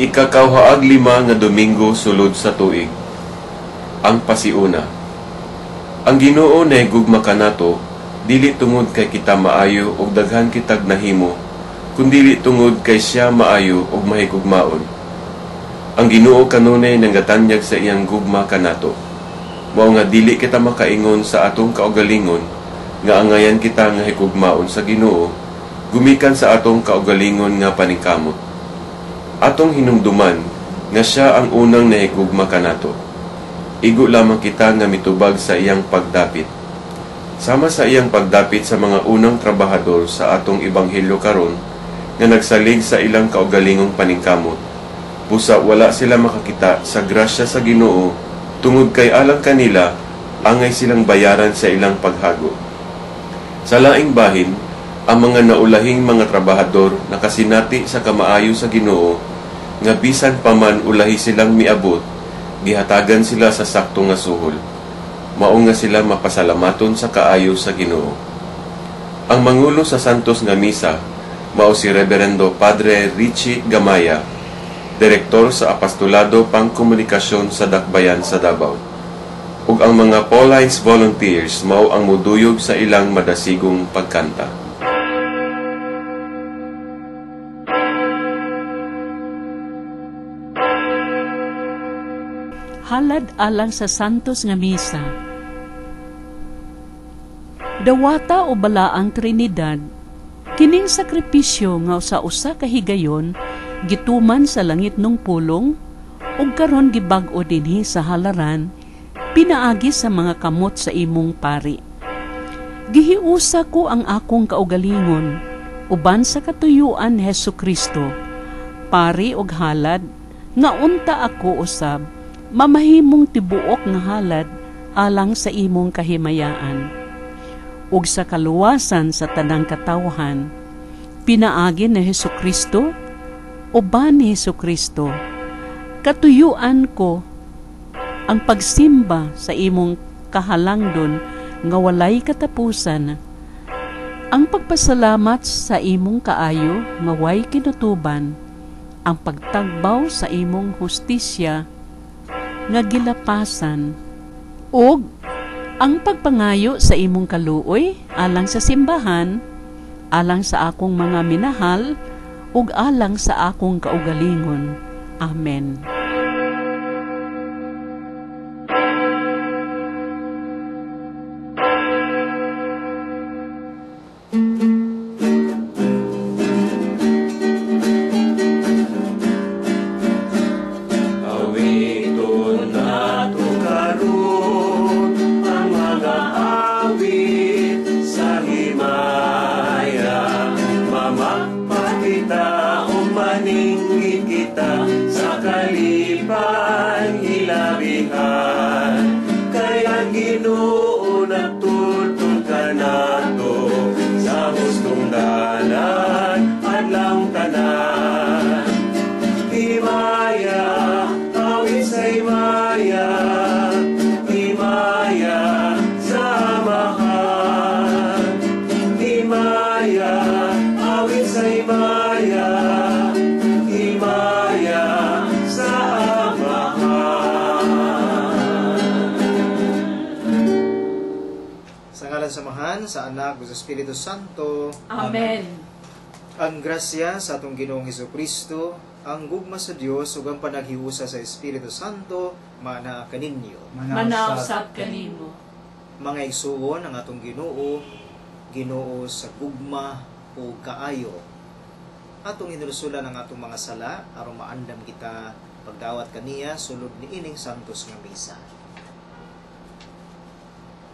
Ikakawhaag lima nga Domingo sulod sa tuig. Ang pasiuna. Ang Ginoo nahigugma kanato dili tungod kay kita maayo ug daghan kitag nahimo, kundili tungod kay siya maayo ug mahigugmaon. Ang Ginoo kanunay nangatanyag sa iyang gugma kanato. Mao nga dili kita makaingon sa atong kaugalingon nga angayan kita nga higugmaon sa Ginoo gumikan sa atong kaugalingon nga paningkamot. Atong hinumduman nga siya ang unang nahigugma kanato. Igo lamang kita nga mitubag sa iyang pagdapit. Sama sa iyang pagdapit sa mga unang trabahador sa atong ebanghelyo karon nga nagsalig sa ilang kaugalingong paningkamot. Busa wala sila makakita sa grasya sa Ginoo tungod kay alang kanila angay silang bayaran sa ilang paghago. Sa laing bahin, ang mga naulahing mga trabahador nakasinati sa kamaayo sa Ginoo nga bisan pa man ulahi silang miabot, gihatagan sila sa sakto nga suhol. Mao nga sila mapasalamaton sa kaayo sa Ginoo. Ang mangulo sa Santos nga Misa mao si Reverendo Padre Richie Gamaya, direktor sa Apostolado Pangkomunikasyon sa Dakbayan sa Davao. Ug ang mga Paulines Volunteers mao ang muduyog sa ilang madasigong pagkanta. Halad alang sa Santos nga Misa. Dawata o balaang Trinidad, kining sakripisyo nga sa usa ka higayon gituman sa langit nung pulong ug karon gibag-o dinhi sa halaran pinaagi sa mga kamot sa imong pari. Gihiusa ko ang akong kaugalingon uban sa katuyuan ni Hesukristo, pari og halad nga unta ako usab mamahimong tibuok nga halad alang sa imong kahimayaan ug sa kaluwasan sa tanang katawhan pinaagi ni Hesukristo uban ni Hesukristo. Katuyuan ko ang pagsimba sa imong kahalangdon nga walay katapusan, ang pagpasalamat sa imong kaayo nga way kinutuban, ang pagtagbaw sa imong hustisya nga gilapasan, ug ang pagpangayo sa imong kaluoy alang sa simbahan, alang sa akong mga minahal, ug alang sa akong kaugalingon. Amen. Awiton nato karon ang mga awit sa himaya. Mamakpa kita o maninggit kita sa kalipay hilabihan. Kay ang Ginoo nagtultol kanato sa hustong dalan adlawng tanan. Himaya, awit sa himaya, himaya sa Amahan. Himaya, awit sa himaya, himaya sa Amahan. Sa ngalan sa Amahan, sa Anak, ug sa Espiritu Santo. Amen. Ang grasya sa atong Ginoong Hesukristo, ang gugma sa Dios ug ang panaghiusa sa Espiritu Santo maanaa kaninyo. Manausap kanimo. Mga igsuon ang atong Ginoo, Ginoo sa gugma ug kaayo. Atong hinulsulan ang atong mga sala aron maandam kita pagdawat kaniya sulod niining santos nga misa.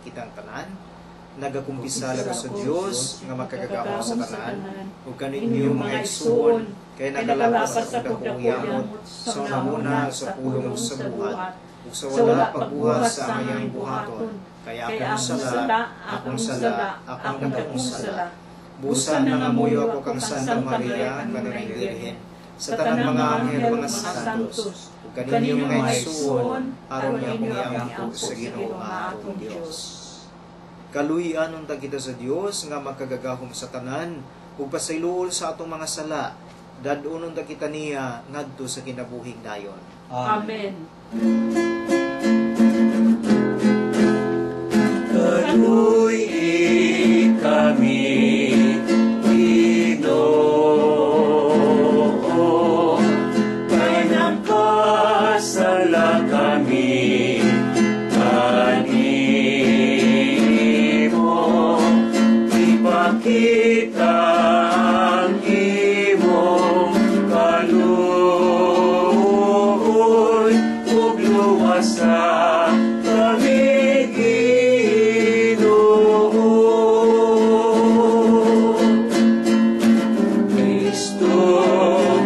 Kitang tanan nagakumpisal ako sa Dios nga makagagahom sa tanan ug kaninyo mga igsuon kay nagalapas sa dakong yamot sa unahuna sa pulong ug sa buhat ug sa wala pagbuhat sa angayang buhaton, kay akong sala, akong sala, akong dakong sala. Busa nangamuyo ako kang Santa Maria, kanunay Birhen, sa tanang mga anghel, mga santos, ug kaninyo mga igsuon, aron nga akong iampo sa Ginoo nga atong Dios. Kaluy-an unta kita sa Dios nga makagagahom sa tanan ug pasayloon sa atong mga sala, Dad-onon ta kita niya ngadto sa kinabuhing dayon. Amen. Kaluy kami, Ginoo, kay nagkasala kami kanimo. Ipakita ang imong kaluoy ug luwasa kami, Ginoo. Kristo,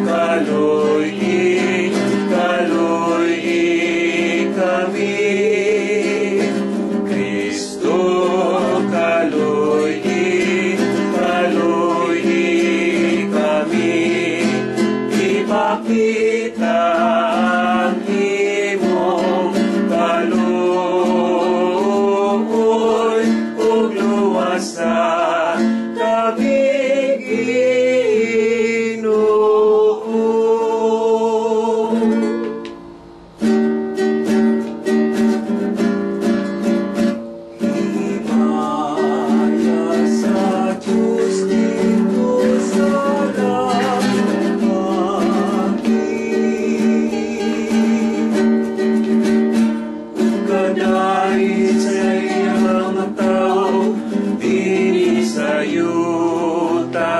kaluy-i, kaluy-i kami. Kristo, kaluy-i, kaluy-i kami. Ipakita ang imong kaluoy ug luwasa kami, Ginoo. Himaya sa Diyos didto sa langit, ug kadait sa iyang mga tawo dinhi sa yuta.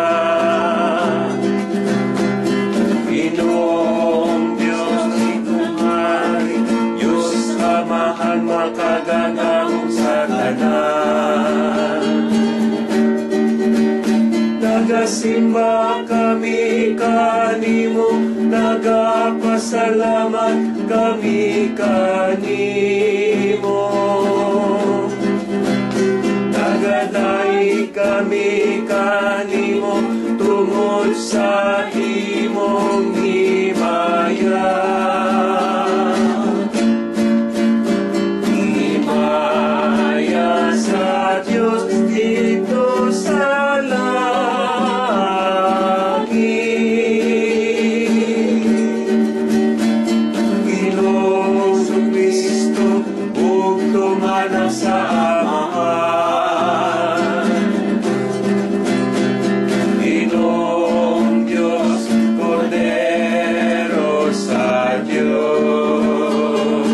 Ginoong Diyos, imong hari, Diyos Amahan, makagagahom sa tanan. Nagasimba kami kanimo, nagapasalamat kami kanimo. Nagadaig kami kanimo tungod sa imong himaya. Himaya sa Diyos didto sa langit. Ginoong Kristo, bugtong anak sa Amahan. Ginoong Diyos, Kordero sa Diyos.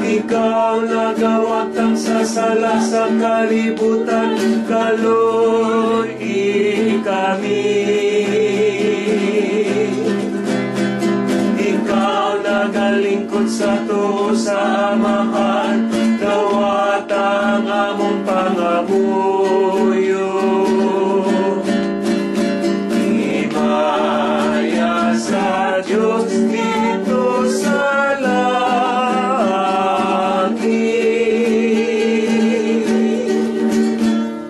Ikaw nagawagtang sa sala sa kalibutan, kaluy-i kami. Ikaw nagalingkod sa tuo sa Amahan, dawata ang among pangamuyo. Himaya sa Diyos didto sa langit.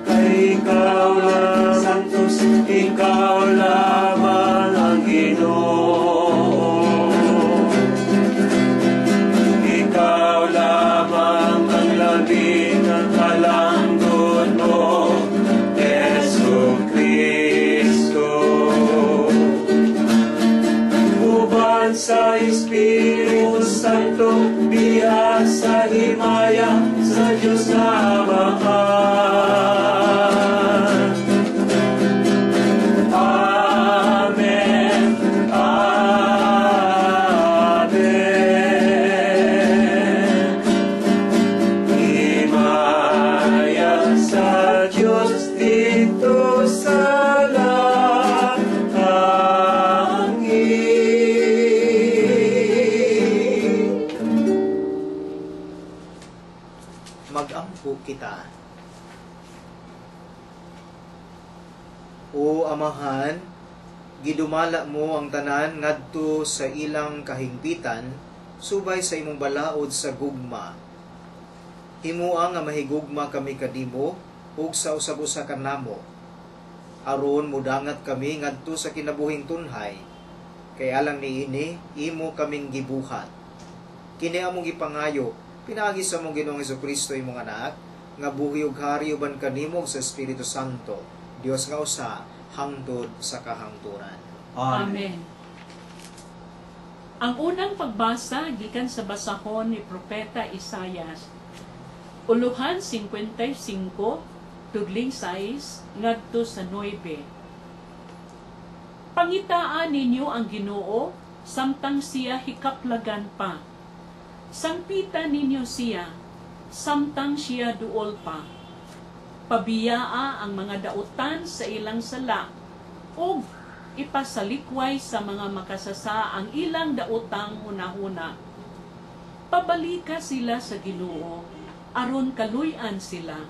Kay ikaw lang santos, ikaw lamang ang Ginoo. Ikaw lamang ang labi nga kalanggod mo, Jesu Kristo. Uban sa Espiritu Santo, diha sa himaya sa Diyos na Amahan. Amen. Amen. Himaya sa Diyos didto sa langit. Magampo kita. O Amahan, gidumala mo ang tanan ngadto sa ilang kahingpitan, subay sa imong balaod sa gugma. Himua nga mahigugma kami kadimo ug sa usag-usa kanamo. Aron mudangat kami ngadto sa kinabuhing tunhay, kay alang niini imo kaming gibuhat. Kini among gipangayo pinaagi sa among Ginoong Hesukristo imong anak, nga buhi ug hari uban kanimo sa Espiritu Santo, Dios nga usa, hangtod sa kahangturan. Amen. Ang unang pagbasa gikan sa basahon ni Propeta Isayas. Uluhan 55, tudling 6 ngadto sa 9. Pangitaan ninyo ang Ginoo samtang siya hikaplagan pa. Sangpita ninyo siya samtang siya duol pa. Pabiyaa ang mga dautan sa ilang sala ug ipasalikway sa mga makasasa ang ilang daotang hunahuna. Pabalika sila sa Ginoo aron kaluy-an sila.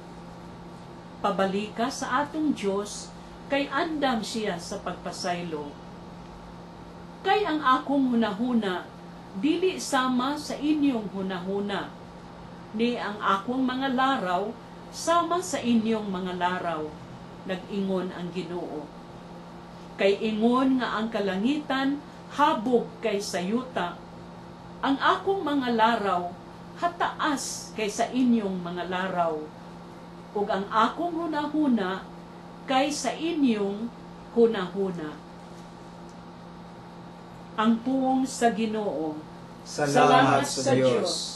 Pabalika sa atong Dios kay andam siya sa pagpasaylo. Kay ang akong hunahuna dili sama sa inyong hunahuna, ni ang akong mga laraw sama sa inyong mga laraw, nag-ingon ang Ginoo. Kay ingon nga ang kalangitan habog kay sa yuta, ang akong mga laraw hataas kay sa inyong mga laraw, ug ang akong hunahuna kay sa inyong hunahuna. Ang puong sa Ginoo. Salamat sa Dios.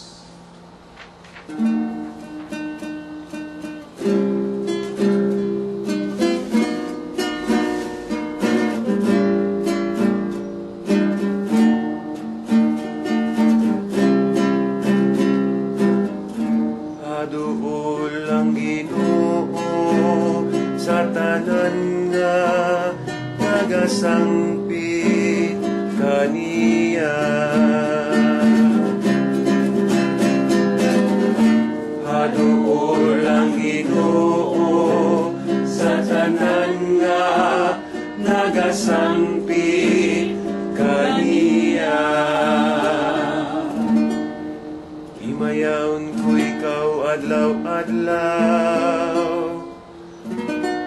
Aduol ang Ginoo sa tanan nga nagasangpit kaniya. Aduol ang Ginoo sa tanan nga nagasangpit kaniya. Himayaon ko ikaw adlaw-adlaw,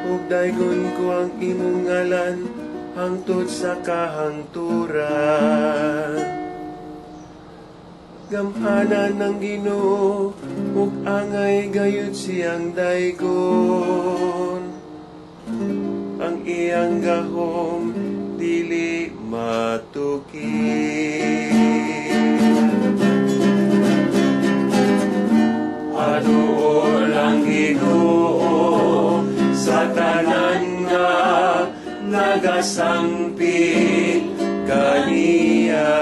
ug daygon ko ang imong ngalan hangtod sa kahangturan. Gamhanan ng Ginoo ug angay gayud siyang daygon. Ang iyang gahom dili matuki. Aduol ang Ginoo sa tanan nga nagasangpit kaniya.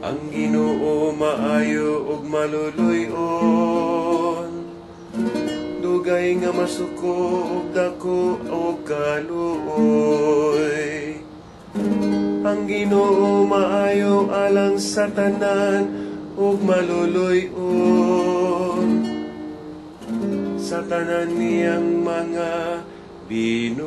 Ang Ginoo maayo ug maluluy-on, dugay nga masuko ug dako og kaluoy. Ang Ginoo maayo alang sa tanan ug maluluy-on sa tanan niyang mga binuhat.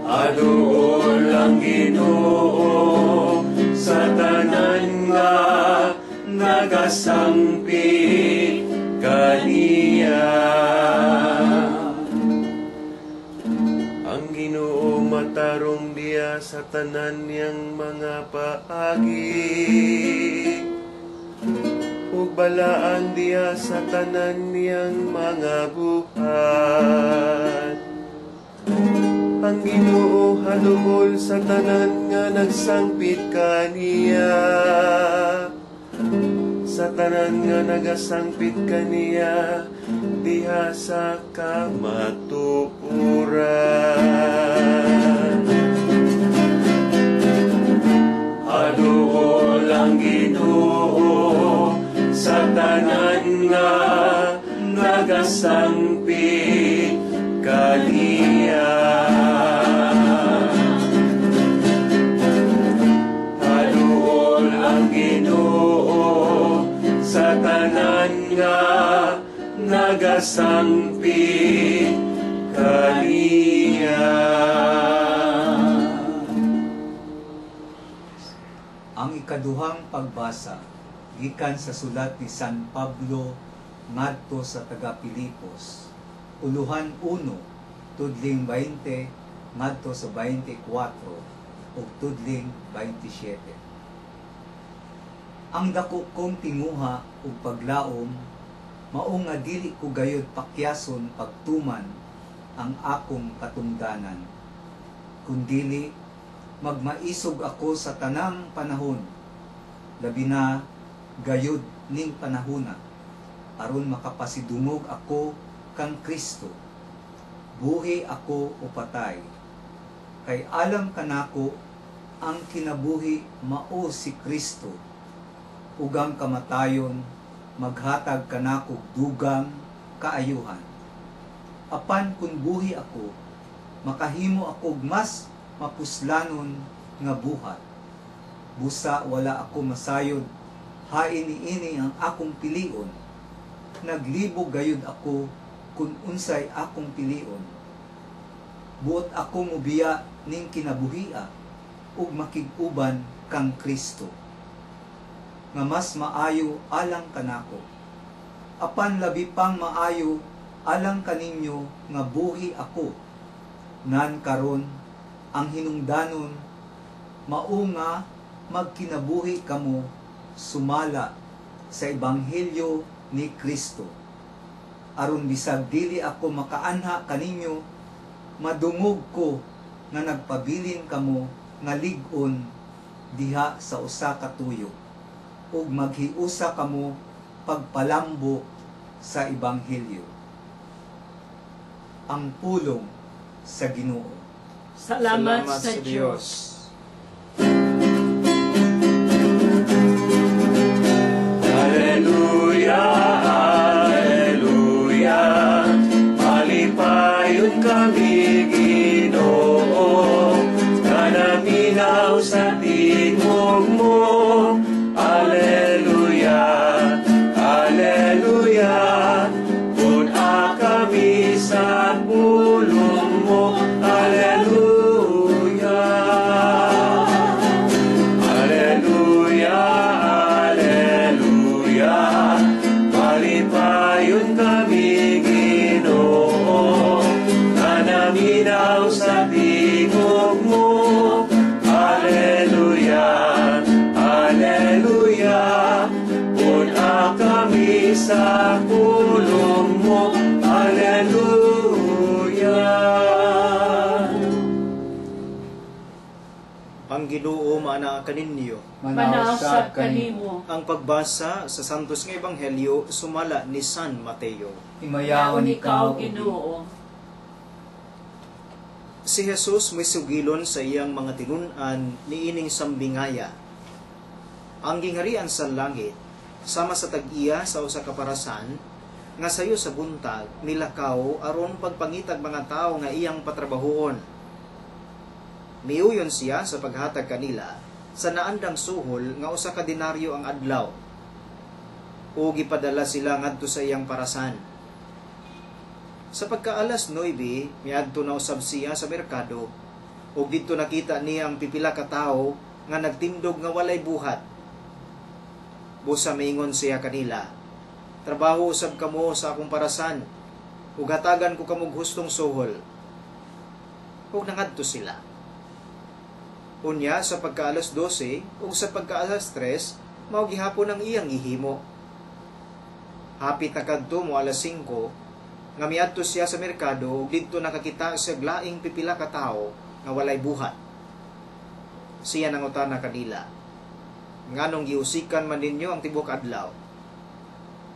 Aduol ang Ginoo sa tanan nga nagasangpit kaniya. Ang Ginoo matarong diya sa tanan niyang mga paagi, ug balaan diya sa tanan niyang mga buhat. Ang Ginoo haduol sa tanan nga nagsangpit kaniya, sa tanan nga nagasangpit kaniya diha sa kamatuoran. Aduol ang Ginoo sa tanan nga nagasangpit kaniya. Aduol ang Ginoo sa tanan nga nagasangpit kaniya. Ang ikaduhang pagbasa gikan sa sulat ni San Pablo ngadto sa taga Pilipos, uluhan 1, tudling 20 ngadto sa 24 ug tudling 27. Ang dako kong tinguha ug paglaom mao nga dili ko gayud pakyason pagtuman ang akong katungdanan, kundili magmaisog ako sa tanang panahon, labi na gayud ning panahona, aron makapasidungog ako kang Kristo, buhi ako o patay. Kay alang kanako ang kinabuhi mao si Kristo, ug ang kamatayon maghatag kanakog dugang kaayuhan. Apan kun buhi ako, makahimo akog mas mapuslanon nga buhat. Busa wala ako masayod hain niini ang akong pilion. Naglibog gayud ako kun unsay akong pilion. Buot ako mobiya ning kinabuhia ug makig-uban kang Kristo, nga mas maayo alang kanako. Apan labi pang maayo alang kaninyo nga buhi ako. Ngan karon ang hinungdanon mao nga magkinabuhi kamo sumala sa ebanghelyo ni Kristo, aron bisag dili ako makaanha kaninyo, madungog ko nga nagpabilin kamo nga lig-on diha sa usa ka tuyo, ug maghiusa kamo pagpalambo sa ebanghelyo. Ang pulong sa Ginoo. Salamat sa Dios. Alleluia, alleluia, malipayon kami Ginoo, kanaminaw sa tingog mo. Alleluia, alleluia, pun-a kami sa pulong mo. Alleluia, alleluia, alleluia, malipayon kami Ginoo, kanaminaw sa tingog mo. Alleluia, alleluia, pun-a kami sa pulong mo. Alleluia. Ang Ginoo maanaa kaninyo. Manausab kanimo. Ang pagbasa sa Santos nga Ebanghelyo sumala ni San Mateo. Himayaon ikaw, ikaw, Ginoo. Si Jesus misugilon sa iyang mga tinun-an niining sambingaya. Ang gingharian sa langit sama sa tag-iya sa usa ka parasan nga sayo sa buntag milakaw aron pagpangitag mga tawo nga iyang patrabahoon. Miuyon siya sa paghatag kanila sa naandang suhol nga usa ka denaryo ang adlaw. O gipadala sila ngadto sa iyang parasan. Sa pagkaalas 9, miadto na usab siya sa merkado ug didto nakita niya ang pipila ka tawo nga nagtindog nga walay buhat. Busa miingon siya kanila, "Trabaho usab kamo sa akong parasan ug hatagan ko kamog hustong suhol." Ug nangadto sila. Unya sa pagkaalas 12 ug sa pagkaalas 3 mao gihapon ang iyang gihimo. Hapit na kadto mo alas 5 nga miadto siya sa merkado ug didto nakakita siya laing pipila ka tawo nga walay buhat. Siya nangutana kanila, "Nganong giusikan man ninyo ang tibuok adlaw?"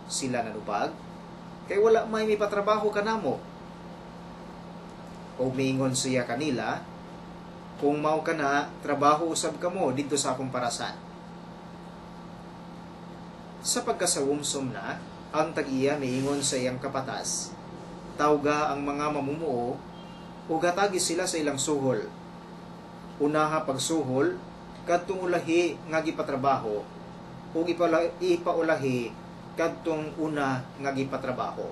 Sila nanubag, "Kay wala may mipatrabaho kanamo." Ug miingon siya kanila, "Kung mao kana, trabaho usab kamo didto sa akong parasan." Sa pagkasawumsom na, ang tag-iya miingon sa iyang kapatas, "Tawga ang mga mamumuo ug hatagi sila sa ilang suhol. Unaha pagsuhol kadtong ulahi nga gipatrabaho ug ipaulahi kadtong una nga gipatrabaho."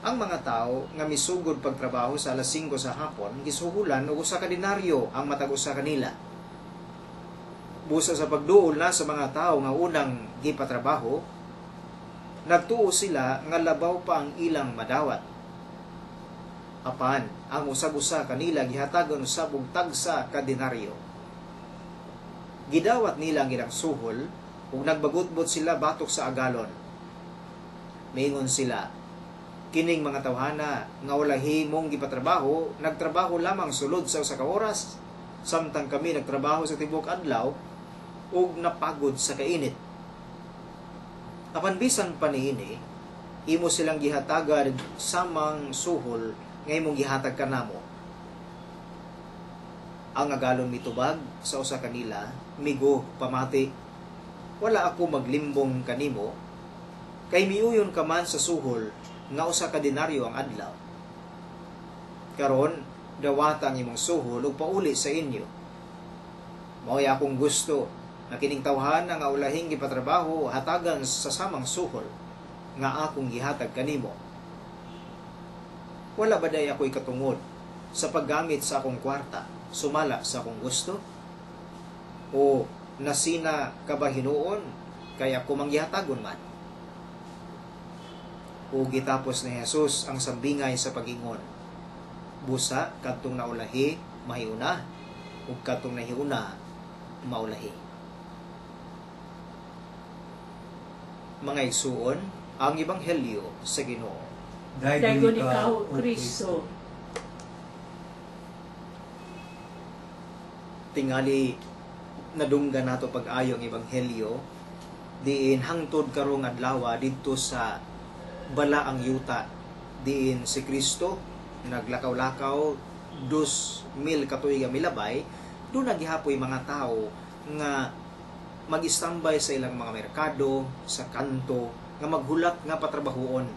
Ang mga tao nga misugod pagtrabaho sa alas 5 sa hapon gisuhulan og usa ka denaryo ang matag usa kanila. Busa sa pagduol na sa mga tao nga unang gipatrabaho, nagtuo sila nga labaw pa ang ilang madawat. Apan ang usag-usa kanila gihatagan usab og tagsa ka denaryo. Gidawat nila ang ilang suhol ug nagbagutbot sila batok sa agalon. Miingon sila, kining mga tawhana nga wala himong gipatrabaho, nagtrabaho lamang sulod sa usa ka oras, samtang kami nagtrabaho sa tibuok adlaw ug napagod sa kainit. Apan bisan pa niini, imo silang gihatagan samang suhol nga imong gihatag kanamo. Ang agalon mitubag sa usa kanila, "Migo, pamati, wala ako maglimbong kanimo, kay miuyon ka man sa suhol nga usa ka denaryo ang adlaw. Karon dawata ang imong suhol ug pauli sa inyo. Mao'y akong gusto nga kining tawhana nga ulahing gipatrabaho hatagan sa samang suhol nga akong gihatag kanimo. Wala ba day ako'y katungod sa paggamit sa akong kwarta sumala sa akong gusto? O nasina ka ba hinuon kay ako manggihatagon man?" Ug gitapos ni Jesus ang sambingay sa pagingon, "Busa kadtong naulahi mahiuna, ug kadtong nahiuna maulahi." Mga igsuon, ang ebanghelyo sa Ginoo. Daygon ikaw, Kristo. Tingali nadunggan nato pag-ayo ang ebanghelyo diin hangtod karong adlaw didto sa balaang yuta, diin si Kristo naglakaw-lakaw 2,000 ka tuig ang milabay, doon nagihapoy mga tao nga mag-istambay sa ilang mga merkado, sa kanto, nga maghulat nga patrabahuon.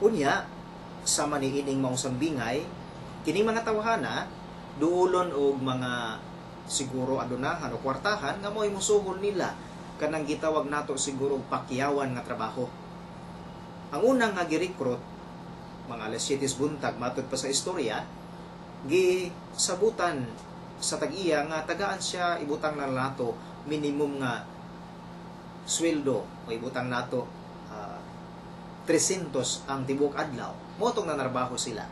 Unya, sama niining maong sambingay, kining mga tawhana duolon og mga siguro adunahan o kwartahan nga mo'y musuhol nila kanang gitawag nato siguro og pakyawan nga trabaho. Ang unang nga gi-recruit mga alas 7 buntag matud pa sa istorya, gisabutan sa tag-iya nga tagaan siya ibutang na nato minimum nga sweldo o ibutang nato 300 ang tibuok adlaw. Motong nanarbaho sila.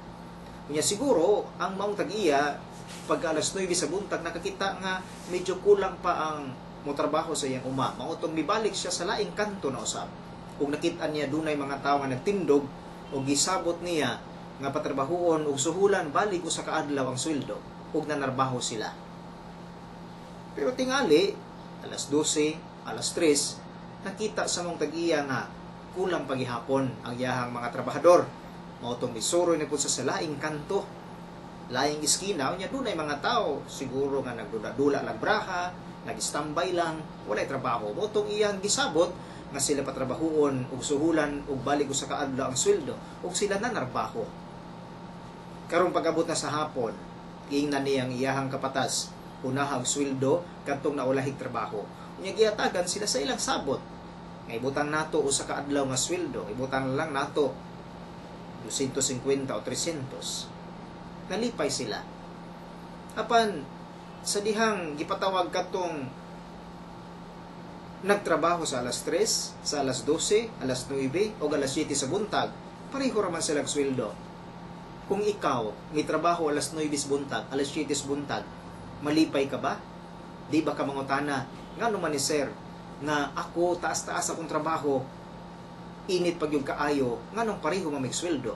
Unya siguro ang maong tag-iya pag alas 9 sa buntag nakakita nga medyo kulang pa ang motrabaho sa iyang uma. Maotong mibalik siya sa laing kanto na usab. Ug nakita niya dunay mga tawo nga nagtindog og gisabot niya nga patrabahuon og suhulan balik usa ka adlaw ang sweldo ug nanarbaho sila. Pero tingali alas 12, alas 3 nakita sa mong tag-iya nga kulang pagihapon ang iyahang mga trabahador. Maotong misuroy na pud sa laing kanto, laing iskina, unya dunay mga tao siguro nga nagdula-dula lang braha, nag-standby lang, walay trabaho. Maotong iyang gisabot nga sila patrabahuon ug suhulan ug balik usa ka adlaw ang sweldo ug sila nanarbaho. Karon pag-abot na sa hapon, giingnan niyang iyahang kapatas, unahang sweldo kadtong naulahig trabaho. Unya gihatagan sila sa ilang sabot. Nga ibutang nato usa ka adlaw nga sweldo, ibutang lang nato 250 o 300. Nalipay sila. Apan sa dihang gipatawag katong nagtrabaho sa alas 3, sa alas 12, alas 9 o alas 7 sa buntag, pareho ra man silang sweldo. Kung ikaw mitrabaho alas 9 sa buntag, alas 7 sa buntag, malipay ka ba? Di ba ka mangutana, ngano man ni sir nga ako taas-taas akong trabaho, init pag yung kaayo, nganong pareho man mig sweldo?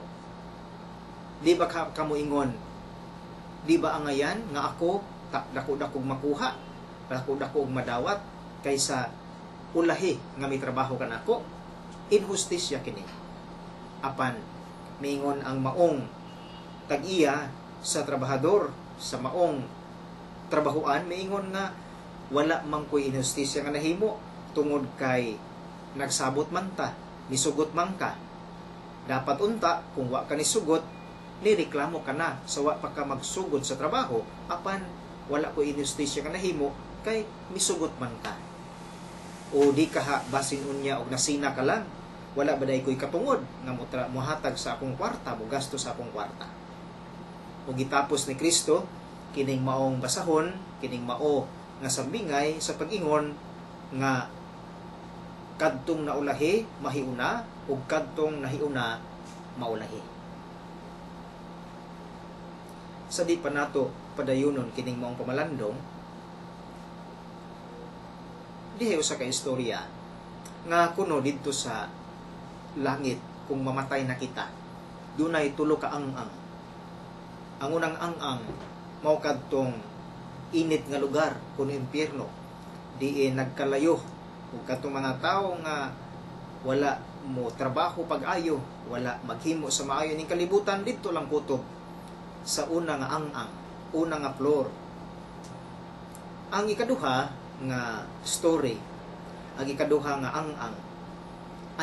Di ba ka kamuingon, di ba angayan nga ako dako-dako makuha, dako-dako madawat kaysa ulahi nga may trabaho kanako? Inhustisya kini. Apan miingon ang maong tag-iya sa trabahador sa maong trabahuan, miingon nga wala man ko'y inhustisya nga nahimo tungod kay nagsabot man ta, nisugot man ka. Dapat unta kung wa ka nisugot, nireklamo ka na sa wa pa ka magsugod sa trabaho, apan wala ko inhustisya nga nahimo kay misugot man ka. O di ka ha, basin unya og nasina ka lang, wala ba day ko'y katungod nga muhatag sa akong kwarta, mugasto sa akong kwarta. O gitapos ni Kristo kining maong basahon, kining mao nga sambingay sa pag-ingon nga kadtong naulahi mahiuna ug kadtong nahiuna maulahi. Sa di pa nato padayunon kining maong pamalandong, Dihay usa ka istorya nga kuno didto sa langit kung mamatay na kita, dunay tulo ka ang-ang. Ang unang ang-ang mao kadtong init nga lugar kuno impyerno, diin nagkalayo ug kadtong mga tawo nga wala mo trabaho pag-ayo, wala maghimo sa maayo ning kalibutan, didto lang kutob sa una nga ang-ang, una nga floor. Ang ikaduha nga story, ang ikaduha nga ang-ang,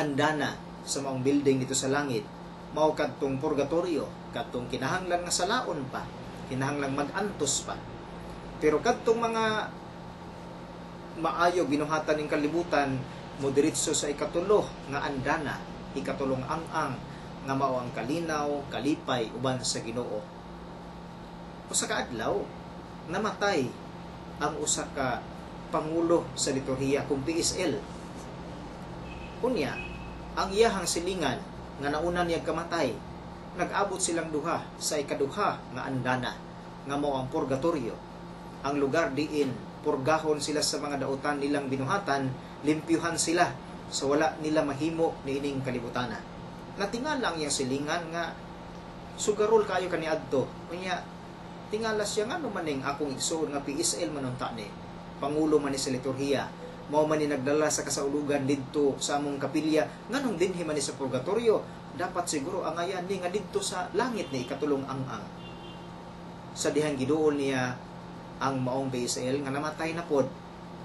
andana sa maong building dito sa langit, mao kadtong purgatorio, kadtong kinahanglan nga salaon pa, kinahanglan mag-antos pa. Pero kadtong mga maayo binuhatan ning kalibutan, mo diretso sa ikatulo nga andana, ikatulong ang-ang nga mao ang kalinaw, kalipay uban sa Ginoo. Usa ka adlaw, namatay ang usa ka pangulo sa liturhiya kung PSL. Unya, ang iyahang silingan nga nauna niya kamatay, nag-abot silang duha sa ikaduha nga andana nga mao ang purgatorio, ang lugar diin purgahon sila sa mga dautan nilang binuhatan, limpyuhan sila sa wala nila mahimo niining kalibutana. Natingala ang iyang silingan nga sugarol kayo kaniadto. Unya, tingala siya nga maning akong igsoon nga PSL man unta ni, pangulo man ni sa liturhiya, mao man ni nagdala sa kasaulugan didto sa among kapilya, nganong dinhi man ni sa purgatorio? Dapat siguro angayan ni nga didto sa langit ni ikatulong ang-ang. Sa dihang giduol niya ang maong PSL nga namatay na pod,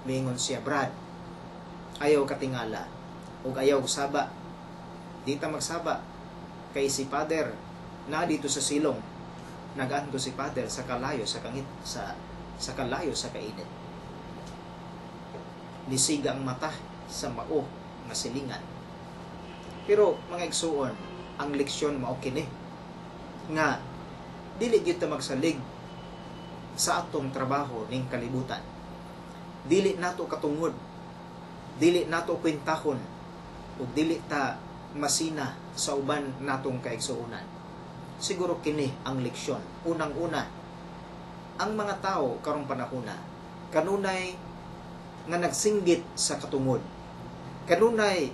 miingon siya, "Brad, ayaw katingala ug ayaw saba. Di ta magsaba kay si Father na dito sa silong. Naganto si Father sa kalayo sa kangit sa sa kalayo sa kainit." Nisiga ang mata sa mao nga silingan. Pero mga igsuon, ang leksyon mao kini nga dili gyud ta magsalig sa atong trabaho ning kalibutan. Dili nato katungod, dili nato kwentahon, ug dili ta masina sa uban natong kaigsuonan. Siguro kini ang leksyon. Unang-una, ang mga tao karong panahona kanunay nga nagsinggit sa katungod. Kanunay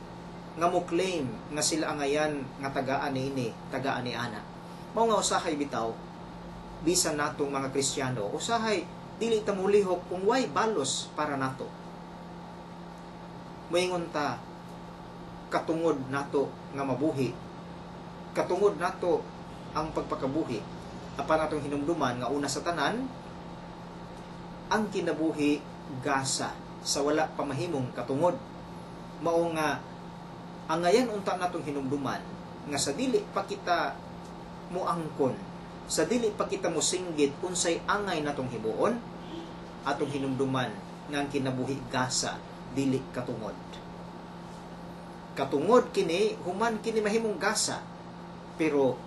nga mo claim nga sila angayan nga tagaan niini, tagaan ni ana. Mao nga usahay bitaw bisan natong mga Kristiyano, usahay dili ta mulihok kung way balos para nato. Moingon ta katungod nato nga mabuhi, katungod nato ang pagpakabuhi. Apan atong hinumduman nga una sa tanan, ang kinabuhi gasa sa wala pa mahimong katungod. Mao nga angayan unta natong hinumduman nga sa dili pa kita moangkon, sa dili pa kita mosinggit unsay angay natong himuon, atong hinumduman nga ang kinabuhi gasa, dili katungod. Katungod kini human kini mahimong gasa, pero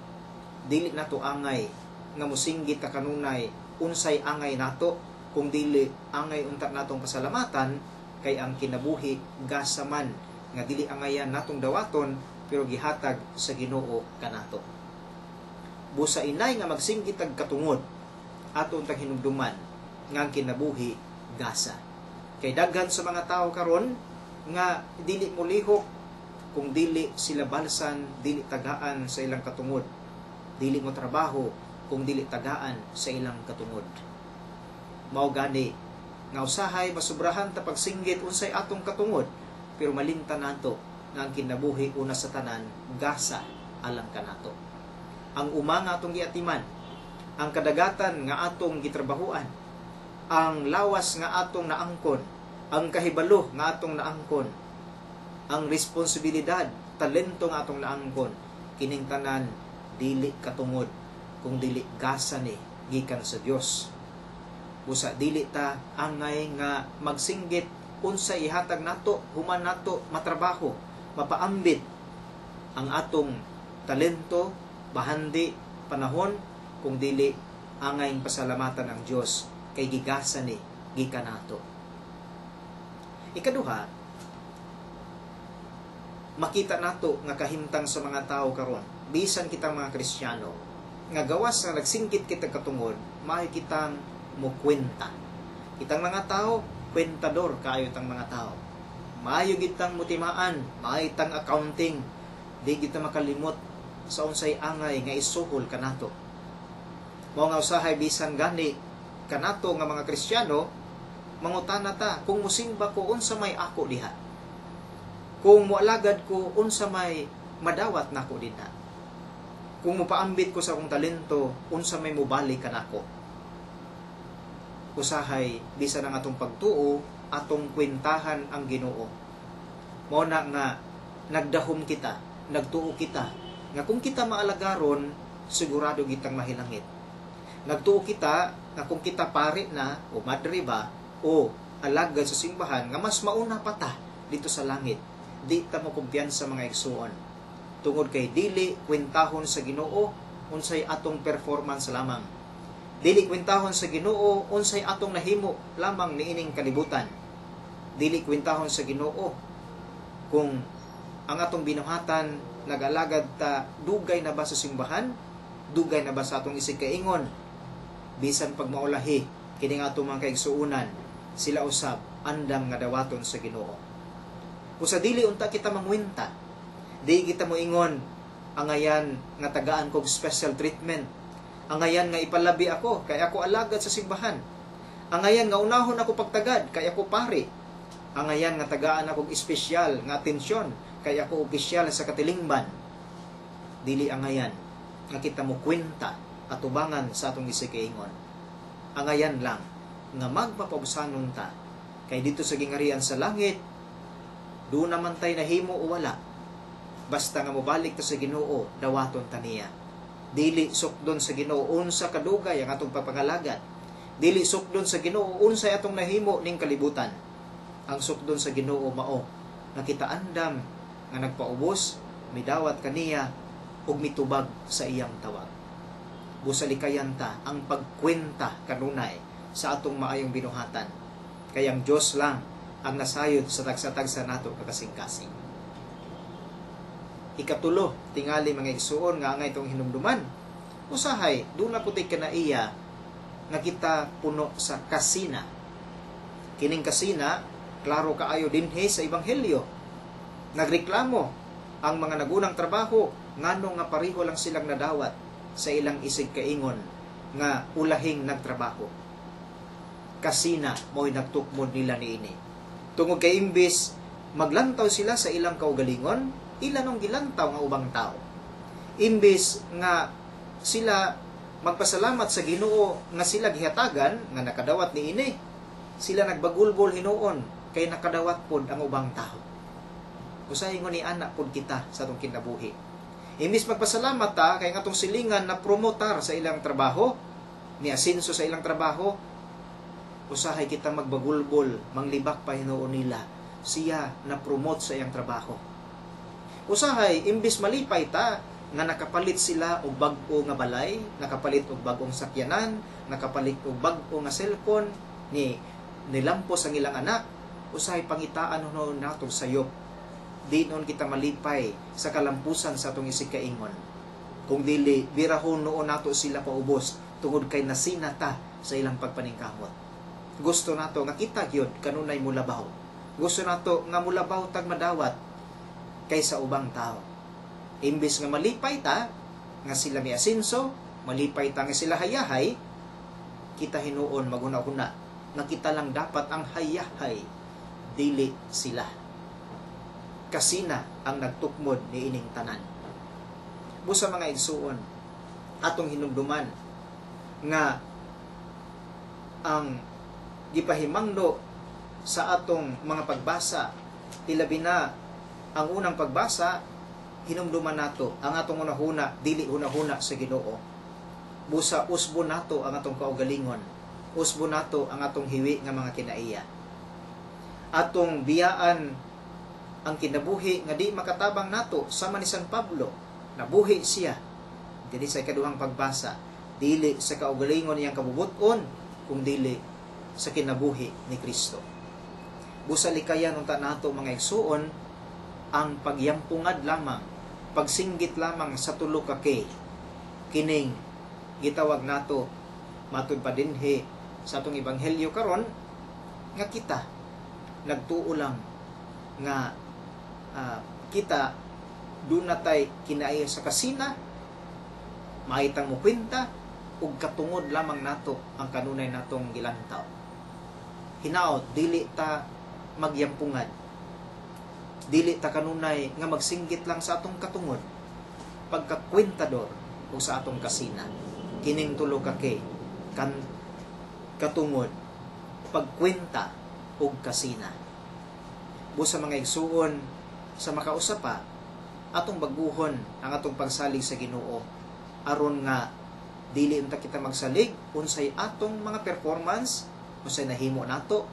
dili nato angay nga mosinggit ta kanunay unsay angay nato, kung dili angay unta natong pasalamatan kay ang kinabuhi gasa man nga dili angayan natong dawaton, pero gihatag sa Ginoo kanato. Busa inay nga magsinggit tag katungod, ato untang hinumduman nga ang kinabuhi gasa. Kay daghan sa mga tao karon nga dili molihok kung dili sila balsan, dili tagaan sa ilang katungod. Dili mo trabaho kung dili tagaan sa ilang katungod. Mao gani nga usahay masubrahan ta pagsinggit unsay atong katungod, pero malinta nato nga ang kinabuhi una sa tanan gasa alang kanato. Ang uma nga atong giatiman, ang kadagatan nga atong gitrabahuan, ang lawas nga atong naangkon, ang kahibalo nga atong naangkon, ang responsibilidad, talento nga atong naangkon, kining tanan dili katungod kung dili gasa ni gikan sa Dios. Busa dili ta angay nga magsinggit unsa ihatag nato human nato matrabaho, mapaambit ang atong talento, bahandi, panahon, kung dili angay pasalamatan ang Dios kay gigasa ni gikan nato. Ikaduha, makita nato nga kahimtang sa mga tao karon, bisan kitang mga Kristiyano, nga gawas nga nagsingkit kita katungod, maayo kitang mokwenta. Kitang mga tao Kwentador kaayo tang mga tao. Maayo gid tang mutimaan, maayo tang accounting, di gid ta makalimot sa unsay angay nga isuhol kanato. Mao nga usahay bisan gani kanato nga mga Kristiyano, mangutana ta kung musimba ko, unsa may ako diha? Kung mualagad ko, unsa may madawat nako dinha? Kung mupaambit ko sa akong talento, unsa may mubalik kanako? Usahay bisan ang atong pagtuo, atong kwentahan ang Ginoo. Mao na nga nagdahom kita, nagtuo kita nga kung kita maalagaron, sigurado kitang mahilangit. Nagtuo kita nga kung kita pari na o madre ba o alagad sa simbahan, nga mas mauna pa ta dito sa langit. Di ta mo kumpiyansa, mga igsuon. Tungod kay dili kwentahon sa Ginoo unsay atong performance lamang. Dili kwentahon sa Ginoo unsay atong nahimo lamang niining kalibutan. Dili kwentahon sa Ginoo kung ang atong binuhatan, nag-alagad ta dugay na ba sa simbahan, dugay na ba sa atong isig kaingon. Bisan pag maulahi kini nga atong mga kaigsuonan, sila usab andam nga dawaton sa Ginoo. Usa dili unta kita mangwenta. Di kita moingon, angayan nga tagaan kog special treatment. Angayan nga ipalabi ako kay ako alagad sa simbahan. Angayan nga unahon ako pagtagad kay ako pari. Angayan nga tagaan ako og espesyal nga atensyon kay ako opisyal sa katilingban. Dili angayan nga kita mo kwenta atubangan sa atong isig-kaingon. Angayan lang nga magpapabsanon ta kay dito sa gingarian sa langit, do naman tay nahimo o wala, basta nga mobalik ta sa Ginoo, dawaton ta niya. Dili sukdon sa Ginoo unsa kadugay ang atong pagpangalagad. Dili sukdon sa Ginoo unsay atong nahimo ning kalibutan. Ang sukdon sa Ginoo mao nga kita andam nga nagpaubos, midawat kaniya ug mitubag sa iyang tawag. Busa likayan ta ang pagkwenta kanunay sa atong maayong binuhatan. Kay ang Dios lang ang nasayod sa tagsa-tagsa nato kakasing-kasing. Ikatulo, tingali, mga igsuon, nga angay itong hinumduman. Usahay, doon na puti kanaiya nga kita puno sa kasina. Kining kasina, klaro kaayo dinhi sa Ebanghelyo. Nagreklamo ang mga nagunang trabaho ngano nga pareho lang silang nadawat sa ilang isig kaingon nga ulahing nagtrabaho. Kasina mo'y nagtukmod nila niini. Tungod kay imbis maglantaw sila sa ilang kaugalingon, ila nung gilantaw nga ubang tao. Imbis nga sila magpasalamat sa Ginoo nga sila gihatagan nga nakadawat niini, sila nagbagulbol hinuon kay nakadawat pod ang ubang tao. Usahay ni anak pod kita sa atong kinabuhi. Imbis magpasalamat ta kay nga atong silingan na promotar sa ilang trabaho, ni asinso sa ilang trabaho, usahay kita magbagulbol, manglibak pa hinuon nila, siya na promote sa iyang trabaho. Usahay imbis malipay ta nga nakapalit sila og bag-o nga balay, nakapalit og bag-ong sakyanan, nakapalit og bag-o nga cellphone, ni nilampos ang ilang anak, usahay pangitaan noon nato sayop. Di noon kita malipay sa kalampusan sa atong isig kaingon. Kung dili, birahon noon nato sila paubos tungod kay nasina ta sa ilang pagpaningkamot. Gusto nato nga kita gyud kanunay mulabaw. Gusto nato nga mulabaw tag madawat kaysa ubang tao. Imbis nga malipay ta nga sila miasinso, malipay ta nga sila hayahay, kita hinuon maghuna-huna nga kita lang dapat ang hayahay, dili sila. Kasina ang nagtukmod ni ining tanan. Busa, mga igsuon, atong hinumduman nga ang gipahimangno sa atong mga pagbasa, ilabi na ang unang pagbasa, hinumduman nato ang atong hunahuna dili hunahuna sa Ginoo. Busa usbo nato ang atong kaugalingon, usbo nato ang atong hiwi nga mga kinaiya. Atong biyaan ang kinabuhi nga di makatabang nato, sama ni San Pablo, nabuhi siya dili sa ikaduhang pagbasa, dili sa kaugalingon niyang kabubuton, kung dili sa kinabuhi ni Kristo. Busa likayan unta nato, mga igsuon, ang pagyampungad lamang, pagsinggit lamang sa tulo ka K. Kining gitawag nato matud pa dinhi sa atong ebanghelyo karon Nga kita nagtuo lang nga kita doon natay kinaiya sa kasina, maitang mo kwenta ug katungod lamang nato ang kanunay natong gilantaw. Hinaot dili ta magyampungan, dili ta kanunay nga magsinggit lang sa atong katungod, pagkakwentador o sa atong kasina. Kining tulo ka kay kan katungod, pagkwenta ug kasina. Busa mga igsuon, sa makausa pa, atong baguhon ang atong pagsalig sa Ginoo aron nga dili unta kita magsalig unsay atong mga performance, unsay nahimo nato,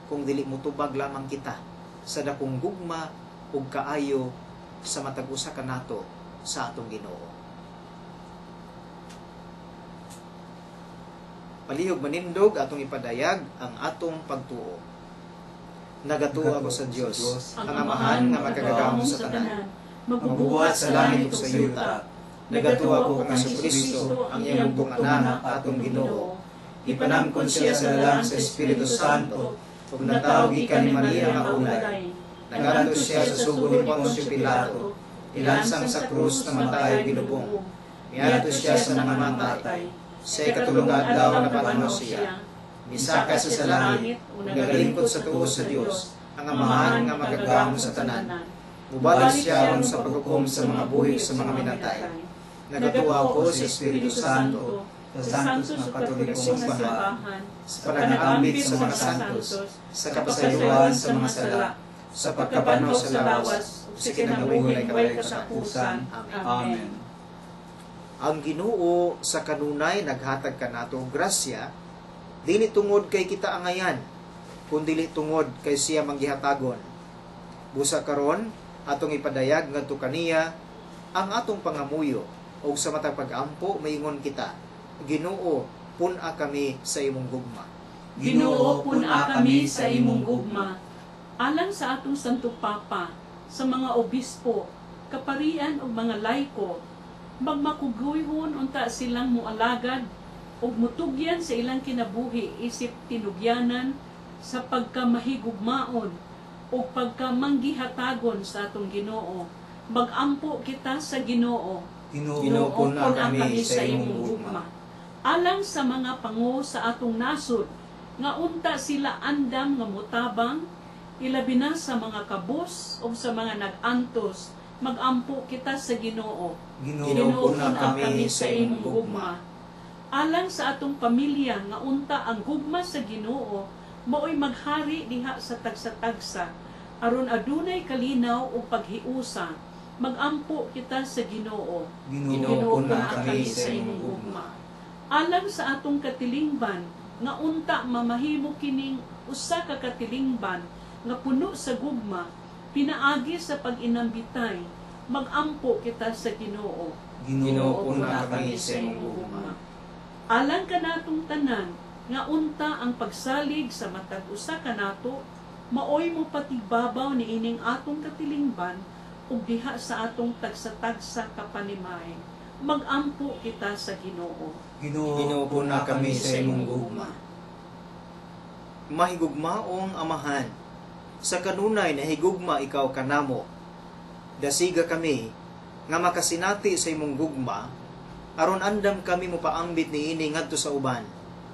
kung dili motubag lamang kita sa dakong gugma ug kaayo sa matag usa kanato sa atong Ginoo. Palihog manindog atong ipadayag ang atong pagtuo. Nagatuo ako sa Dios, ang Amahan nga makagagahom sa tanan, magbubuhat sa langit ug sa yuta. Nagatuo ako kang Hesukristo, ang iyang bugtong anak, atong Ginoo. Ipanangkon siya sa lalang sa Espiritu Santo, ug natawo gikan ni Maria nga ulay. Nagadto siya sa sugo ni Poncio Pilato, ilansang sa krus, namatay, gilubong. Miadto siya sa mga matay, sa ikatulong adlaw napanaw siya. Misaka siya sa langit, ug nagalingkod sa tuo sa Dios, ang Amahan nga makagagahom sa tanan. Mubalik siya aron sa paghukom sa mga buhi sa mga minatay. Nagatuo ako sa Espiritu Santo, sa Santos nga Katolikong Simbahan, sa panag-ambit sa mga santos, sa kapasayloan sa mga sala, sa pagkabanaw sa lawas, ug sa kinabuhi way katapusan. Amen. Ang Ginoo sa kanunay naghatag kanato og grasya, dili tungod kay kita angayan, kundili tungod kay siya manggihatagon. Busa karon atong ipadayag ngadto kaniya ang atong pangamuyo, ug sa matag pag-ampo maingon kita, Ginoo, pun-a kami sa imong gugma. Ginoo, pun-a kami sa imong gugma. Alang sa atong Santo Papa, sa mga obispo, kaparian ug mga laiko, magmakuguyhon unta silang mualagad ug mutugyan sa ilang kinabuhi isip tinugyanan sa pagkamahigugmaon ug pagkamanggihatagon sa atong Ginoo. Magampo kita sa Ginoo. Ginoo, pun-a kami sa imong gugma. Alang sa mga pango sa atong nasod, nga unta sila andam nga motabang, ilabi na sa mga kabos o sa mga nag-antos, magampo kita sa Ginoo. Ginoo, pun-a kami sa imong gugma. Alang sa atong pamilya nga unta ang gugma sa Ginoo maoy maghari diha sa tagsa-tagsa, aron adunay kalinaw ug paghiusa, magampo kita sa Ginoo. Ginoo, pun-a kami sa imong gugma. Alang sa atong katilingban nga unta mamahimo kining usa ka katilingban nga puno sa gugma, pinaagi sa pag-inambitay, magampo kita sa Ginoo. Ginoo, pun-a kami sa imong gugma. Alang kanatong tanan nga unta ang pagsalig sa matag usa kanato maoy mo patigbabaw niining atong katilingban ug diha sa atong tagsa-tagsa kapanimay, magampo kita sa Ginoo. Ginoo, pun-a kami sa imong gugma. Mahigugmaong Amahan, sa kanunay nahigugma ikaw kanamo. Dasiga kami nga makasinati sa imong gugma, aron andam kami mopaambit niini ngadto sa uban.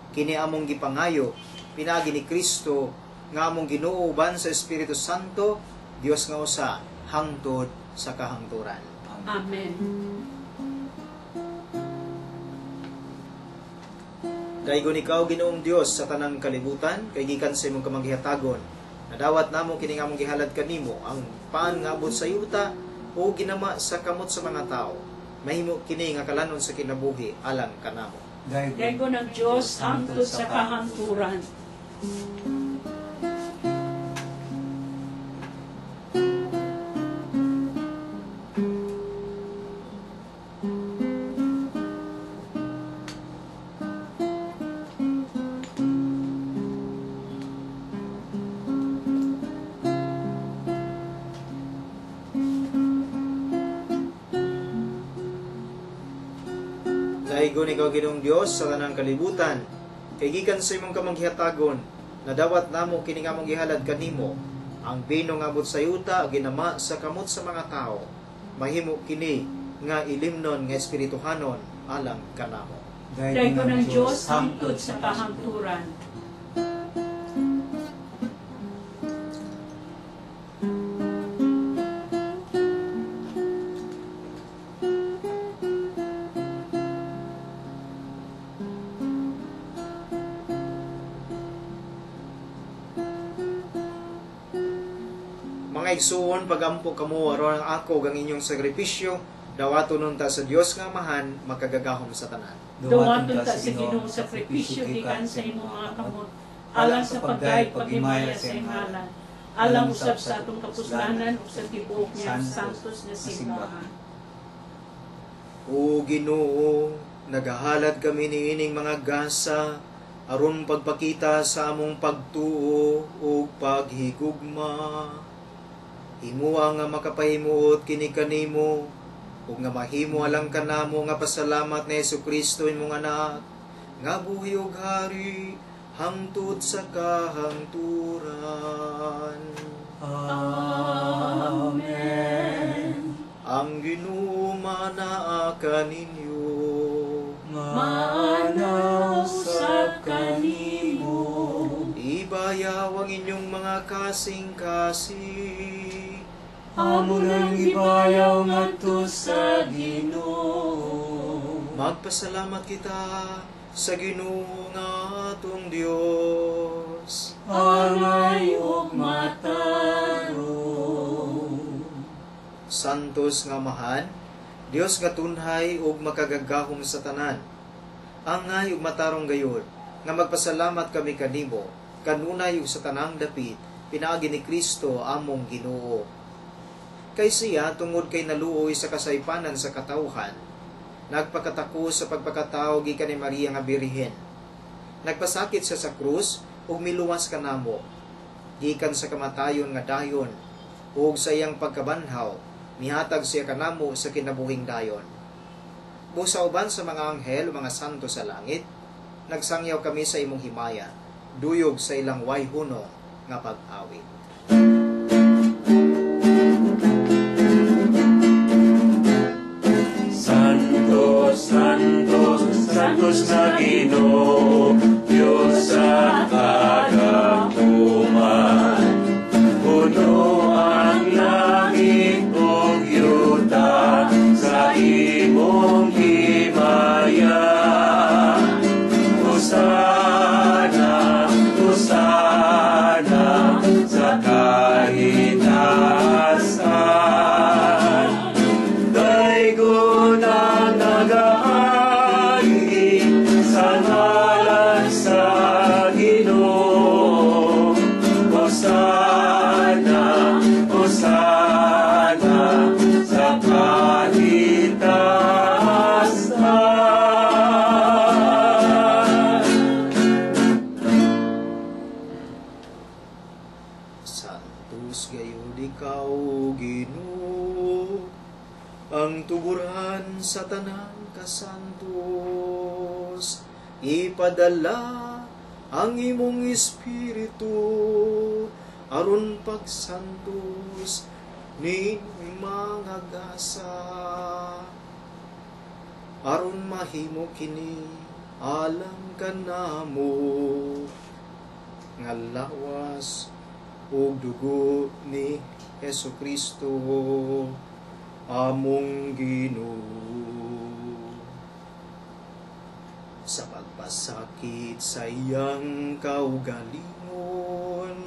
Kini among gipangayo pinaagi ni Kristo nga among Ginoo uban sa Espiritu Santo, Dios nga usa hangtod sa kahangturan. Amen. Daygon ikaw, Ginoong Dios, sa tanang kalibutan, kay gikan sa imong kamanggihatagon. Nadawat namo kini nga among gihalad kanimo ang paan nga abot sa yuta o ginama sa kamot sa mga tao. Mahimo kini nga kalanon sa kinabuhi alang kanamo. Daygon ang Dios hangtod sa kahangturan. Daygon ikaw, Ginoong Dios, sa tanang kalibutan, kay gikan sa imong kamanggihatagon, Nadawat namo kini nga among gihalad kanimo, ang bino nga abot sa yuta ginama sa kamot sa mga tawo. Mahimo kini nga ilimnon nga espirituhanon alang kanamo. Daygon ang Dios hangtod sa kahangturan. Mga igsuon, pagampo kamo aron ang ako gang inyong sakripisyo, dawaton unta sa Dios nga Amahan, makagagahom sa tanan. Dawaton ta sa Ginoong sakripisyo gikan sa imong mga kamot, alang sa pagdayeg paghimaya sa imong ngalan, alang usab sa atong kapuslanan ug sa tibuok niyang santos nga simbahan. O Ginoo, nagahalad kami niining mga gasa aron pagpakita sa among pagtuo ug paghigugma. Himua nga makapahimuot kini kanimo ug nga mahimo alang kanamo nga pasalamat ni Hesukristo imong anak nga buhi ug hari hangtod sa kahangturan. Amen. Ang Ginoo manaa kaninyo, Maanaw sa kanimo. Ibayaw ang inyong mga kasing-kasing. Amo nang ibayaw ngadto sa Ginoo. Magpasalamat kita sa Ginoo nga atong Dios. Angay ug matarong. Santos nga Amahan, Dios nga tunhay ug makagagahom sa tanan. Angay ug matarong gayud nga magpasalamat kami kanimo kanunay ug sa tanang dapit pinaagi ni Kristo among Ginoo. Kay siya tungod kay naluoy sa kasaypanan sa katawhan, nagpakatako sa pagpakatawo gikan ni Maria nga Birhen. Nagpasakit siya sa krus ug miluwas kanamo gikan sa kamatayon nga dayon, ug sa iyang pagkabanhaw mihatag siya kanamo sa kinabuhing dayon. Busa uban sa mga anghel o mga santo sa langit, nagsangyaw kami sa imong himaya, duyog sa ilang wayhuno nga pag-awit. Santo, Santo, Santos na Ginoo, Diyos sa kagakuman. Puno ang langit ug yuta sa imong himaya. Hosana, Hosana sa kahitasan. Daygon ang nagaagi sa ngalan sa Ginoo. Hosana, Hosana sa kahitasan. Santos gayud ikaw, Ginoo, ang tuguran sa tanang kasantos. Ipadala ang imong espiritu aron pagsantos ni mga gasa, aron mahimo kini alang kanamo nga lawas ug dugo ni Hesukristo among Ginoo. Sa pagpasakit sa iyang kaugalingon,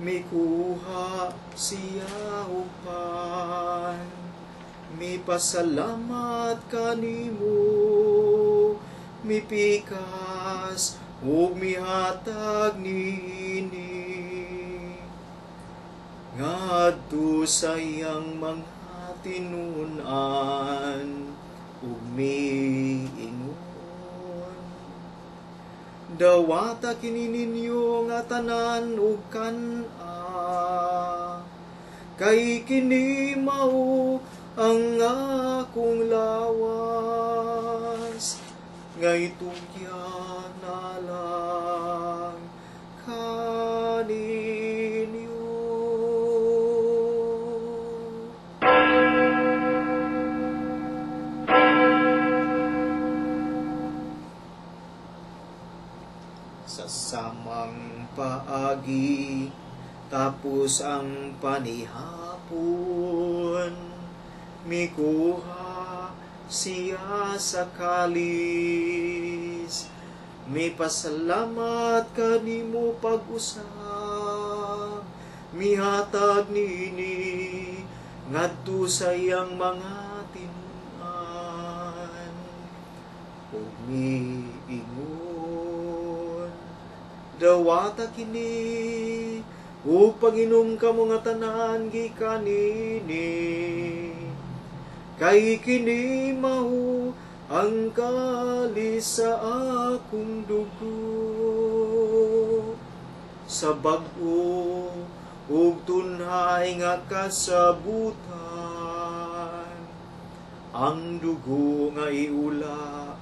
mikuha siya upan, mipasalamat kanimo, mipikas ug mihatag niini ngadto sa iyang mga tinun-an ug miingon, dawata kini ninyo nga tanan ug kan-a, kay kini mao ang akong lawas nga itugyan alang samang paagi, tapos ang panihapon, mikuha siya sa kalis. Mipasalamat kanimo pag-usab, mihatag niini ngadto sa iyang mga tinun-an. Ug miingon, dawata kini ug pag-inom kamo nga tanan gikan niini, kay kini mao ang kalis sa akong dugo, sa bag-o ug tunhay nga kasabutan. Ang dugo nga iula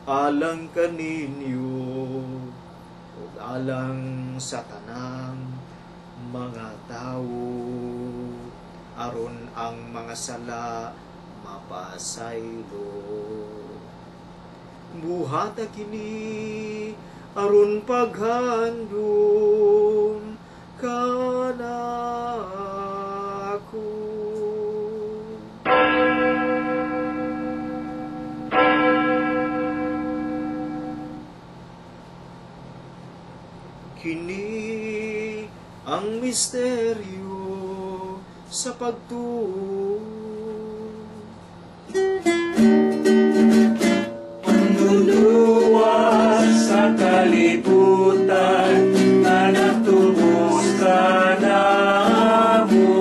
alang kaninyo ug alang sa tanang mga tawo, aron ang mga sala mapasaylo. Buhata kini aron paghandom kanako. Kini ang misteryo sa pagtuo. Luluwas sa kalibutan na natubos ka namo,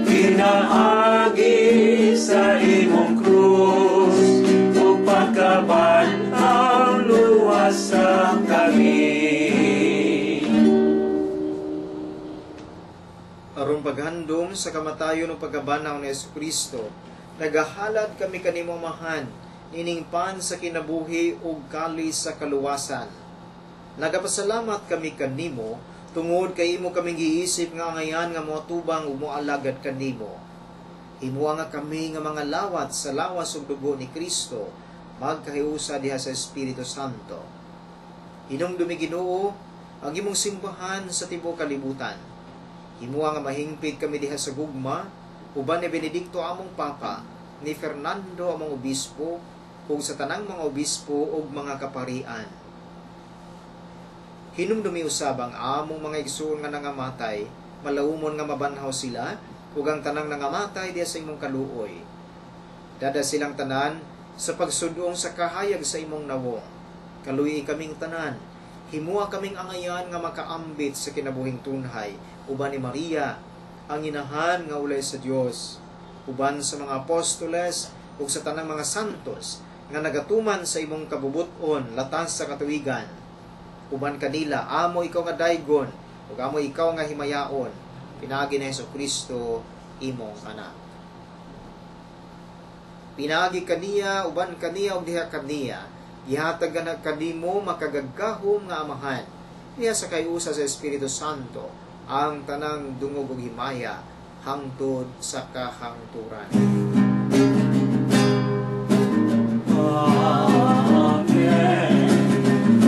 pinaagi sa imong krus ug pagkabanhaw luwas sa kami. Aron paghandom sa kamatayon ug pagkabanhaw ni Jesucristo, nagahalad kami kanimo Amahan nining pan sa kinabuhi ug kalis sa kaluwasan. Nagapasalamat kami kanimo tungod kay imo kaming giisip nga angayan nga moatubang ug moalagad kanimo. Himoa nga kami nga mga lawat sa lawas ug dugo ni Kristo, magkahiusa diha sa Espiritu Santo. Hinumdumi Ginoo ang imong simbahan sa tibuok kalibutan. Himoa nga mahingpit kami diha sa gugma uban ni Benedicto among Papa, ni Fernando among obispo, ug sa tanang mga obispo ug mga kaparian. Hinumdumi usab ang among mga igsoon nga nangamatay, malawumon nga mabanhaw sila, ug ang tanang nangamatay diha sa imong kaluoy. Dada silang tanan sa pagsudong sa kahayag sa imong nawong. Kaluoy kaming tanan, himua kaming angayan nga makaambit sa kinabuhing tunhay, uban ni Maria, ang inahan nga ulay sa Dios, uban sa mga apostoles ug sa tanang mga santos nga nagatuman sa imong kabubut-on latas sa katuwigan. Uban kanila amo ikaw nga daygon ug amo ikaw nga himayaon, pinaagi ni Hesukristo imong anak. Pinaagi kaniya, uban kaniya ug diha kaniya, gihatag na kanimo makagaggahom nga Amahan, diha sa kayusa sa Espiritu Santo ang tanang dungog ug himaya hangtod sa kahangturan. Amen.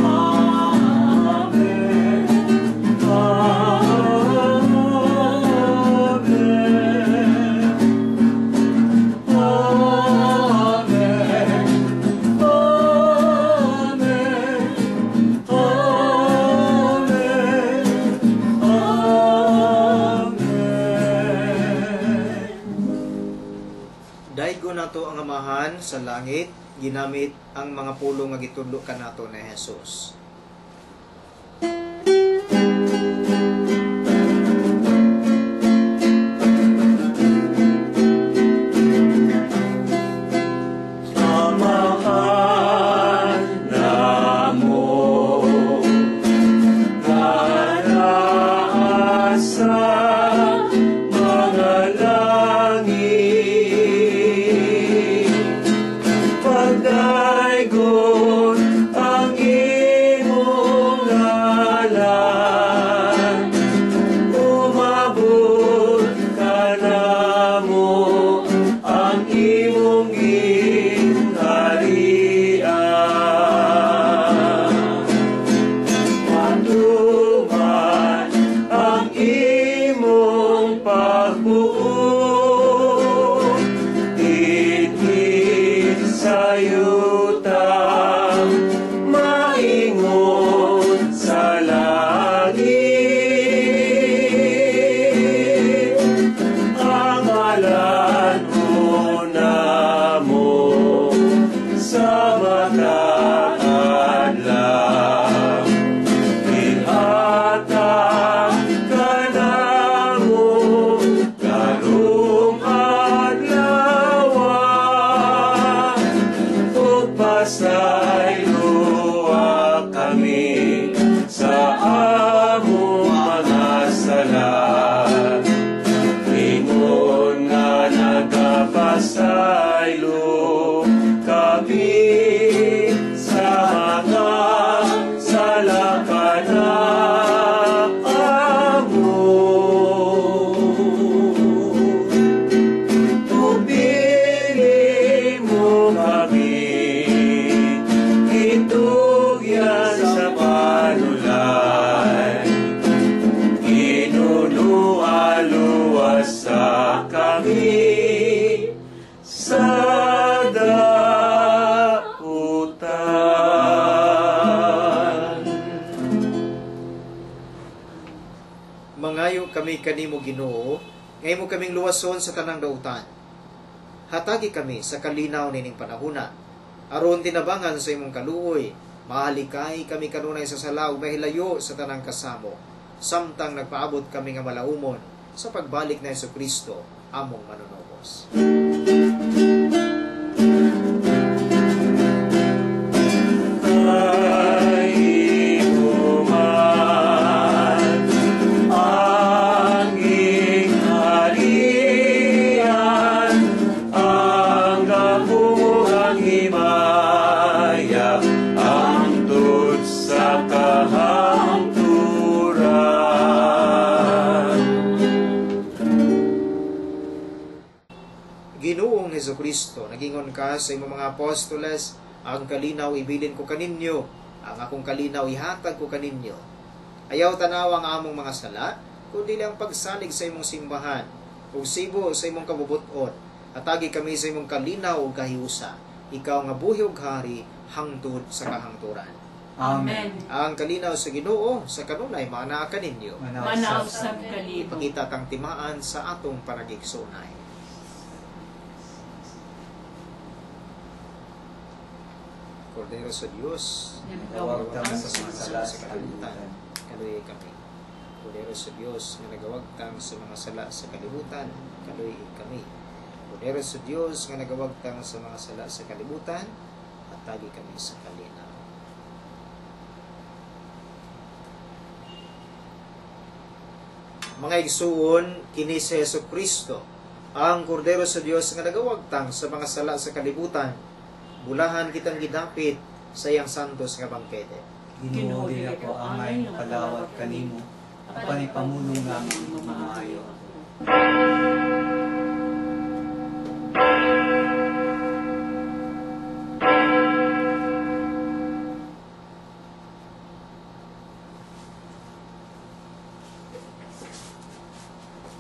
Amen. Amen. Amen. Amen. Amen. Amen. Daygo nato ang Amahan sa langit, ginamit ang mga pulong nga gitudlo kanato ni Jesus. Amahan namo nga naa sa mga langit, pagdaygon ang imong ngalan, umabot kanamo ang imong gingharian. Pasayloa kami sa among mga sala. Ingon nga nagapasaylo kami sa mga sala kanamo. Ug dili mo kami itugyan sa panulay. Ginoo, luwasa kami sa dautan. Mangayo kami kanimo, Ginoo, nga imo kaming luwason sa tanang dautan. Hatagi kami sa kalinaw nining panahuna. Aron tinabangan sa imong kaluoy, mahalikay kami kanunay sa sala ug mahilayo sa tanang kasamo, samtang nagpaabot kami nga malaumon sa pagbalik na Hesus Kristo, among manunubos. Kay imo man ang gingharian, ang gahom, ang himaya, hangtod sa kahangturan. Ginoong Hesus Kristo, nagingon ka sa imong mga apostoles, "Ang kalinaw ibilin ko kaninyo, ang akong kalinaw ihatag ko kaninyo. Ayaw tanawa ang among mga sala, kundi ang pagsalig sa imong simbahan, ug sibo sa imong kabubut-on. Hatagi kami sa imong kalinaw ug kahiusa. Ikaw nga buhi ug hari hangtod sa kahangturan." Amen. Ang kalinaw sa Ginoo sa kanunay maanaa kaninyo. Manaa usab kanimo. Ipakita tang timaan sa atong panagigsunay. Kordero sa Dios, Nagawagtang sa mga sala sa kalibutan. Kaluoyi kami. Kordero sa Dios nga nagawagtang sa mga sala sa kalibutan, kaluoyi kami. Kordero sa Dios nga nagawagtang sa mga sala sa kalibutan, hatagi kami sa kalinaw. Mga igsuon, kini si Hesus Kristo, ang Kordero sa Dios nga nagawagtang sa mga sala sa kalibutan. Bulahan kitang gidapit sa iyang santos nga bangkete. Ginoo, dili ako angay makalawat kanimo, apan ipamulong lang ang imong maayo.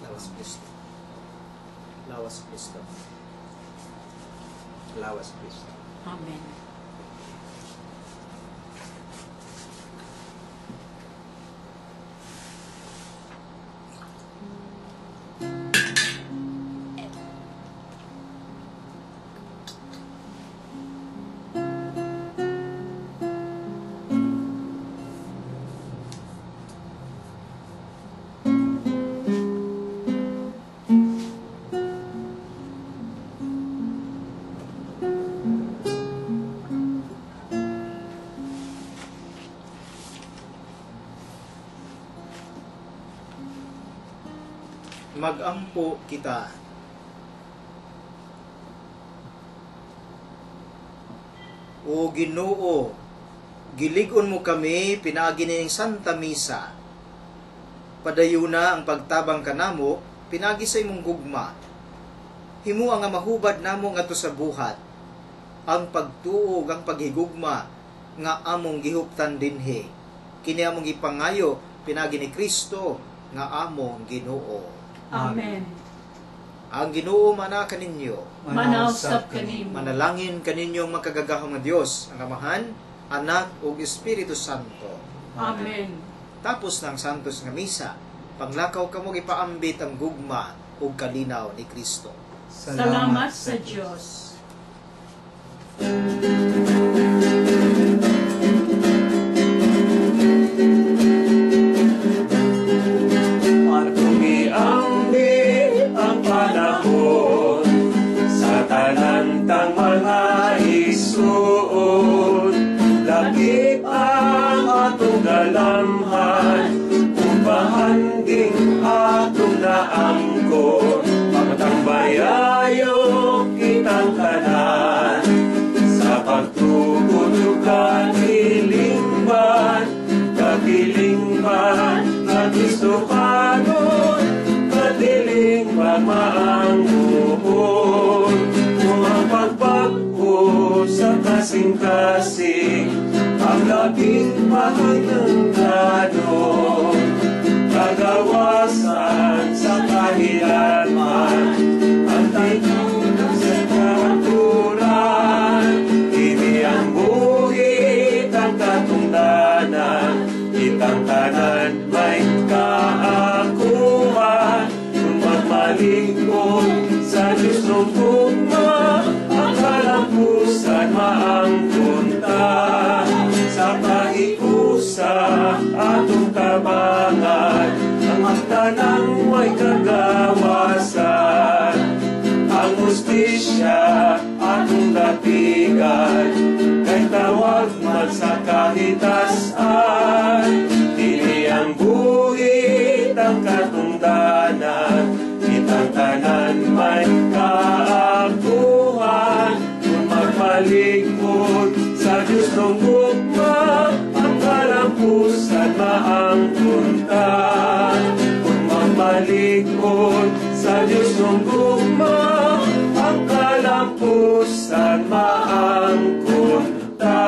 Lawas Kristo. Lawas Kristo. Lawas Kristo. Amen. Magampo kita. O Ginoo, gilig-on mo kami pinaagi ning Santa Misa. Padayuna ang pagtabang kanamo pinaagi sa imong gugma. Himua nga mahubad namo ngadto sa buhat ang pagtuo ug ang paghigugma nga among gihuptan dinhi. Kini among gipangayo pinaagi ni Kristo nga among Ginoo. Amen. Ang Ginoo mana kaninyo. Manaa usab kanimo. Manalangin kaninyo ang makagagahom nga Dios, ang Amahan, Anak ug Espiritu Santo. Amen. Tapos ng santos nga misa, panglakaw kamo gipaambit ang gugma ug kalinaw ni Kristo. Salamat sa Dios. Atong iambit ang panahon sa tanan tang mga Igsuon, lakip ang atong galamhan, upahanding atong naangkon, Matangbayayo kitang tanan, sa pagtukod ug katilingban, katilingban, nga Kristo kanon, katilingban maangkon. Kung ang pagbag-o sa kasing-kasing, ang labing pahinungdanon, kagawasan sa kahilanman, ang tingog sa katuran, ini ang buhit ang katungdanan, kitang tanan may kaakuan, kung magmalikod sa Diyos ng gugma, ang kalampusan maangkunta, sa pahiusa atong tabangan, ang tanang may kagawasan, ang hustisya atong datigan, kay tawag man sa kahitasan, dili ang buhit ang katungdanan, kitang tanan may kaakuhan, kung magpalikod sa Diyos ng gugma, ang kalampusan maangkunta. Kung magpalikod sa Diyos ng gugma, ang kalampusan maangkunta.